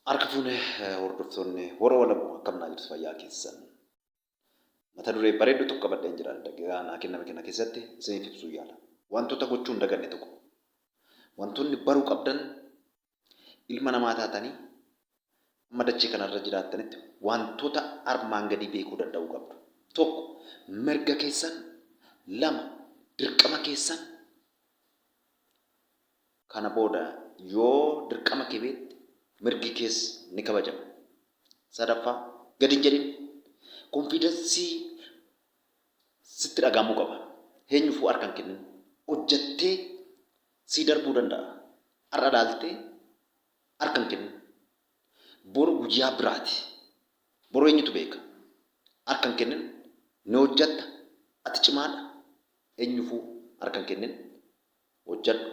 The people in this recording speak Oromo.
Harka fuune hordoftoonni Hora Walabu, akkam naa jirtu, fayyaa keessan? Mata duree bareedduu tokko qabadheen jira. Daqiiqaa naa kenname kana keessatti isiniif ibsuu yaala. Wantoota gochuu hin daganne tokko. Wantoonni baruu qabdan, ilma namaa taatanii amma dachee kanarra jiraattanitti, wantoota armaan gadii beekuu danda'uu qabdu. Tokko, mirga keessan. Lama, dirqama keessan. Kana booda yoo dirqama kee beekte, mirgi kees ni kabajama. Sadaffaa, gadi hin jedhin. Confidence sitti dhaga'amuu qaba. Eenyufuu harka hin kennin. Hojjattee sii darbuu danda'a. Har'a laaltee harka hin kennin. Boru guyyaa biraati. Boru eenyutu beeka? Harka hin kennin. Ni hojjatta. Ati cimaadha. Eenyufuu harka hin kennin. Hojjadhu.